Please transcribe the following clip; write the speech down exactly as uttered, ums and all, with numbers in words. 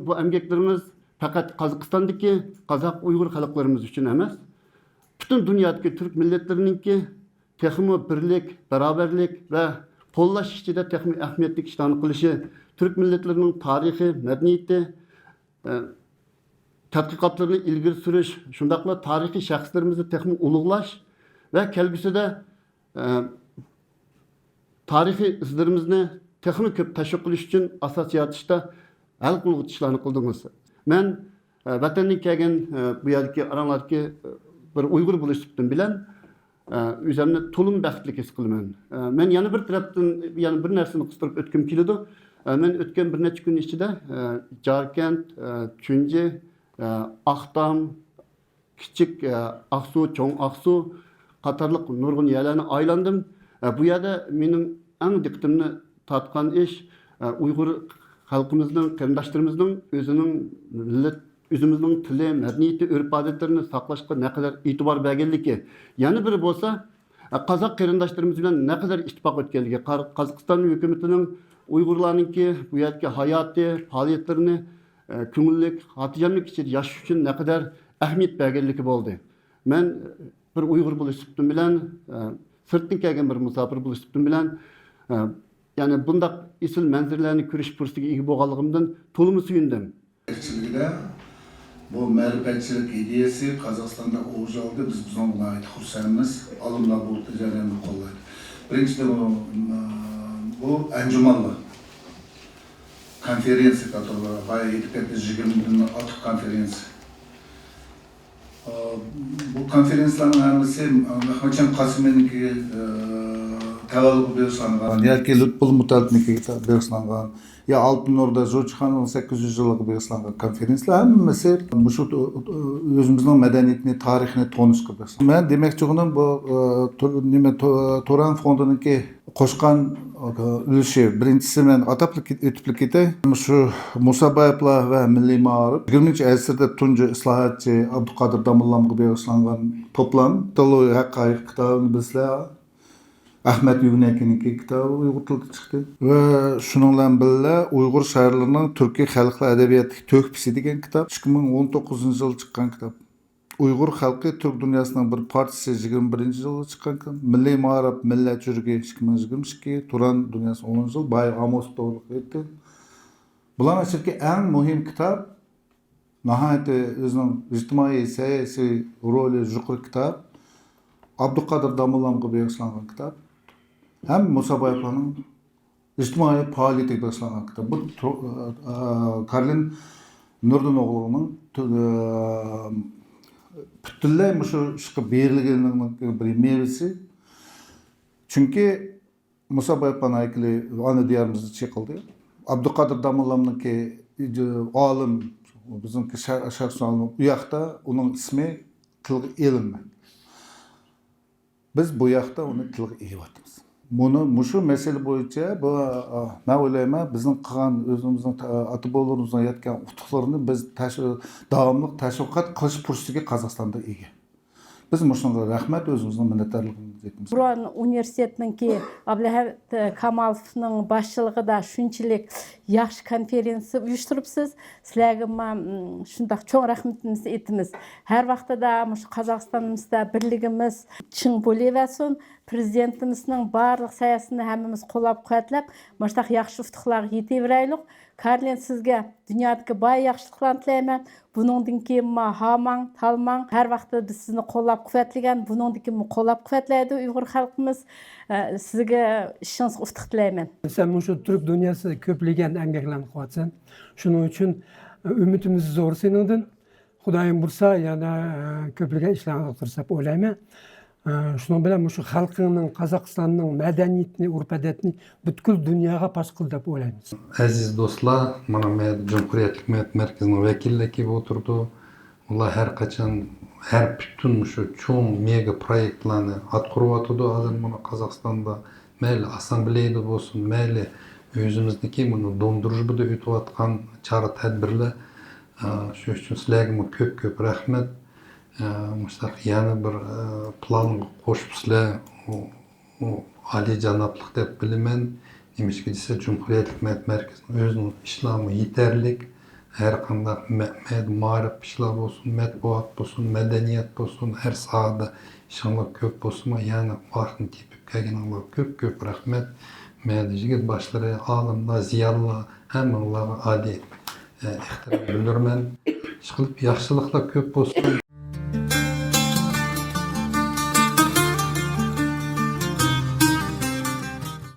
بۇ ئەمگەكلىرىڭىز پەقەت قازاقىستاندىكى قازاق ئۇيغۇر خەلقلىرىمىز ئۈچۈن ئەمەس، پۈتۈن دۇنيادىكى تۈرك مىللەتلىرىنىڭكى تېخىمۇ بىرلىك، باراۋەرلىك ۋە قوللاش ئىچىدە تېخىمۇ ئەھمىيەتلىك ئىشلارنى قىلىشى، تۈرك مىللەتلىرىنىڭ تارىخى، مەدەنىيىتى، ئە، تەتقىقاتلىرىنى ئىلگىرى سۈرۈش، شۇنداقلا تارىخىي شەخسلىرىمىزنى تېخىمۇ ئۇلۇغلاش ۋە كەلگۈسىدە، ئە، تارىخىي ئىزلىرىمىزنى تېخىمۇ كۆپ تەشۋىق قىلىش ئۈچۈن ئاساس يارىتىشتا ھەل قىلغۇچ ئىشلارنى قىلدىڭىز. مەن، ئە، ۋەتەندىن كەلگەن، ئە، بۇ يەردىكى ئاراڭلاردىكى، ئە، بىر ئۇيغۇر بولۇش سۈپىتىم بىلەن، ئە، ئۆزۈمنى تولىمۇ بەختلىك ھېس قىلىمەن. ئە، مەن يەنە بىر تەرەپتىن، يەنە بىر نەرسىنى قىستۇرۇپ ئۆتكۈم كېلىدۇ. ئە، مەن ئۆتكەن بىر نەچچە كۈن ئىچىدە، ئە، جاركەنت، ئە، چۈنجى، ئە، ئاقتام، كىچىك، ئە، ئاقسۇ، چوڭ ئاقسۇ قاتارلىق نۇرغۇن يەرلەرنى ئايلاندىم. ئە، بۇ يەردە مېنىڭ ئەڭ دىققىتىمنى تارتقان ئىش، ئە، ئۇيغۇر خەلقىمىزنىڭ، قېرىنداشلىرىمىزنىڭ ئۆزىنىڭ مىللەت، ئۆزىمىزنىڭ تىلى، مەدەنىيىتى، ئۆرپ-ئادەتلىرىنى ساقلاشقا نەقەدەر ئېتىبار بەرگەنلىكى. يەنە بىرى بولسا، ئە، قازاق قېرىنداشلىرىمىز بىلەن نەقەدەر ئىتتىپاق ئۆتكەنلىكى، قار-، قازاقىستان ھۆكۈمىتىنىڭ ئۇيغۇرلارنىڭكى بۇ يەردىكى ھاياتى، پائالىيەتلىرىنى، ئە، كۆڭۈللۈك، خاتىرجەملىك ئىچىدە ياشاش ئۈچۈن نەقەدەر ئەھمىيەت بەرگەنلىكى بولدى. مەن بىر ئۇيغۇر بولۇش سۈپىتىم بىلەن، ئە، سىرتتىن كەلگەن بىر مۇساپىر بولۇش سۈپىتىم بىلەن، ئە، يەنى بۇنداق ئېسىل مەنزىرىلەرنى كۆرۈش پۇرسىتىگە ئىگە بولغانلىقىمدىن تولىمۇ سۆيۈندۈم. يېتەكچىلىكىدە بۇ مەرىپەتچىلىك ئىدىيەسى قازاقىستاندا ئوۋج ئالدى. بىز بۇنىڭغا ناھايىتى خۇرسەنمىز. ئالىملار بۇ جەرياننى قوللايدۇ. بىرىنچىدىن، بۇ، بۇ ئەنجۇمانلار كونفېرېنسىيە، بايا ئېيتىپ كەتتىم، يىگىرمىدىن ئارتۇق كونفېرېنسىيە. ئا، بۇ كونفېرېنسىيەلەرنىڭ ھەممىسى ئەخمەتجان قاسىمىنىڭكى، ئە، تەۋەللۇتىغا بېغىشلانغان ياكى لۇتپۇللا مۇتەللىپنىڭكىگە بېغىشلانغان، يا ئالتۇن ئوردا جۇچىخاننىڭ سەككىز يۈز يىللىقىغا بېغىشلانغان كونفېرېنسىيەلەر ھەممىسى مۇشۇ، ئۆزىمىزنىڭ مەدەنىيىتىنى، تارىخىنى تونۇشقا بېغىشلانغان. مەن دېمەكچى بولغىنىم بۇ، ئە، تۇر-، نېمە، تو-، تۇران فوندىنىڭكى قوشقان ئۈلۈشى، بىرىنچىسى، مەن ئاتاپلا كېت-، ئۆتۈپلا كېتەي. شۇ مۇسابايىپلار ۋە مىللىي مائارىپ، يىگىرمىنچى ئەسىردە تۇنجى ئىسلاھاتچى ئابدۇقادىر داموللامغا بېغىشلانغان توپلام. تىلى ھەققايىق كىتابىنى بىلسىلەر. ئەخمەت يۈگنەكىنىڭكى كىتابى ئۇيغۇر تىلىدا چىقتى. ۋە شۇنىڭ بىلەن بىللە، ئۇيغۇر شائىرلىرىنىڭ تۈركىي خەلقلەر ئەدەبىياتىدىكى تۆھپىسى دېگەن كىتاب، ئىككى مىڭ ئون توققۇزىنچى يىلى چىققان كىتاب. ئۇيغۇر خەلقى تۈرك دۇنياسىنىڭ بىر پارچىسى، يىگىرمە بىرىنچى يىلدا چىققان كىتاب. مىللىي مائارىپ، مىللەت يۈرىكى، ئىككى مىڭ يىگىرمە ئىككى، تۇران دۇنياسى ئون يىل، باي ئاموس توغرىلىق ئېيتتى. بۇلارنىڭ ئىچىدىكى ئەڭ مۇھىم كىتاب، ناھايىتى ئۆزىنىڭ ئىجتىمائىي، سىياسىي رولى يۇقىرى كىتاب، ئابدۇقادىر داموللامغا بېغىشلانغان كىتاب ھەم مۇسابايىپلارنىڭ ئىجتىمائىي پائالىيىتىگە بېغىشلانغان كىتاب. بۇ تو-، ئە، كارلىن نۇردىن ئوغلۇنىڭ تۆ-، ئە، پۈتۈنلەي مۇشۇ ئىشقا بېرىلگىنىنىڭ بىر مېۋىسى. چۈنكى مۇسابايىپلارنىڭ ھەيكىلى ئانا دىيارىمىزدا چېقىلدى. ئابدۇقادىر داموللامنىڭكى ئالىم، بىزنىڭكى شەر-، شەرقسۇن ئالىمى ئۇ ياقتا، ئۇنىڭ ئىسمى تىلغا ئېلىنمىدى. بىز بۇ ياقتا ئۇنى تىلغا ئېلىۋاتىمىز. بۇنى، مۇشۇ مەسىلە بويىچە بۇ، ئا، مەن ئويلايمەن، بىزنىڭ قىلغان، ئۆزىمىزنىڭ تا-، ئاتا-بوۋىلىرىمىزنىڭ يەتكەن ئۇتۇقلىرىنى بىز تەش-، داۋاملىق تەشۋىقات قىلىش پۇرسىتىگە قازاقىستاندا ئېگە. بىز مۇشۇنىڭغا رەھمەت، ئۆزىمىزنىڭ مىننەتدارلىقىمىزنى ئېيتىمىز. تۇران ئۇنىۋېرسىتېتىنىڭكى ئابلىھەمىت كامالوفنىڭ باشچىلىقىدا شۇنچىلىك ياخشى كونفېرېنسىيە ئۇيۇشتۇرۇپسىز. سىلەرگە ما-، م، شۇنداق چوڭ رەھمىتىمىزنى ئېيتىمىز. ھەر ۋاقتىدا مۇشۇ قازاقىستانىمىزدا بىرلىكىمىز چىڭ بولۇۋەرسۇن. پىرېزىدېنتىمىزنىڭ بارلىق ساياسىنى ھەممىمىز قوللاپ-قۇۋۋەتلەپ، مۇشۇنداق ياخشى ئۇتۇقلارغا يېتىۋېرەيلۇق. كارلىن، سىزگە دۇنيادىكى بار ياخشىلىقلارنى تىلەيمەن. بۇنىڭدىن كېيىنمۇ ھاماڭ، تالماڭ، ھەر ۋاقىتتا بىز سىزنى قوللاپ-قۇۋۋەتلىگەن، بۇنىڭدىن كېيىنمۇ قوللاپ-قۇۋۋەتلەيدۇ ئۇيغۇر خەلقىمىز. ئە، سىزگە ئىشىڭىزغا ئۇتۇق تىلەيمەن. سەن مۇشۇ تۈرك دۇنياسىدا كۆپلىگەن ئەمگەكلەرنى قىلىۋاتىسەن. شۇنىڭ ئۈچۈن، ئە، ئۈمىدىمىز زور سېنىڭدىن. خۇدايىم بۇيرۇسا، يەنە، ئە، كۆپلىگەن ئىشلارنى قىلىسەن دەپ ئويلايمەن. ئە، شۇنىڭ بىلەن مۇشۇ خەلقىڭنىڭ، قازاقىستاننىڭ مەدەنىيىتىنى، ئۆرپ-ئادەتنى پۈتكۈل دۇنياغا پاش قىل دەپ ئويلايمىز. ئەزىز دوستلار، مانا مەن جۇمھۇرىيەتلىك مەدەنىيەت مەركىزىنىڭ ۋەكىللىرى بولۇپ تۇرىدۇ. ئۇلار ھەر قاچان، ھەر پۈتۈن مۇشۇ چوڭ مېگا پرويېكتلارنى ئاتقۇرۇۋاتىدۇ. ھازىر مانا قازاقىستاندا مەيلى ئاسسامبلېيدا بولسۇن، مەيلى ئۆزىمىزنىڭكى مانا دوم دۇرۇژبىدا ئۆتۈۋاتقان چارە تەدبىرلەر، ئە، شۇ ئۈچۈن سىلەرگىمۇ كۆپ كۆپ رەھمەت. ئە، مۇشۇنداق يەنە بىر، ئە، پىلانغا قوشۇپسىلەر. ئۇ، ئۇ ئالىيجانابلىق دەپ بىلىمەن. نېمىشقا دېسە، جۇمھۇرىيەتلىك مەدەنىيەت مەركىزىنىڭ ئۆزىنىڭ ئىشلارمۇ يېتەرلىك. ھەر قانداق مە-، مە-، مائارىپ ئىشلار بولسۇن، مەتبۇئات بولسۇن، مەدەنىيەت بولسۇن، ھەر ساھەدە ئىشىڭلار كۆپ بولسىمۇ، يەنە ۋاقىتنى تېپىپ كەلگىنىڭلارغا كۆپ كۆپ رەھمەت. مەن يىگىت باشلىرى، ئالىملار، زىيالىيلار، ھەممىڭلارغا ئاددىي، ئە، ئېھتىرام بىلدۈرىمەن. ئىشقىلىپ ياخشىلىقلار كۆپ بولسۇن.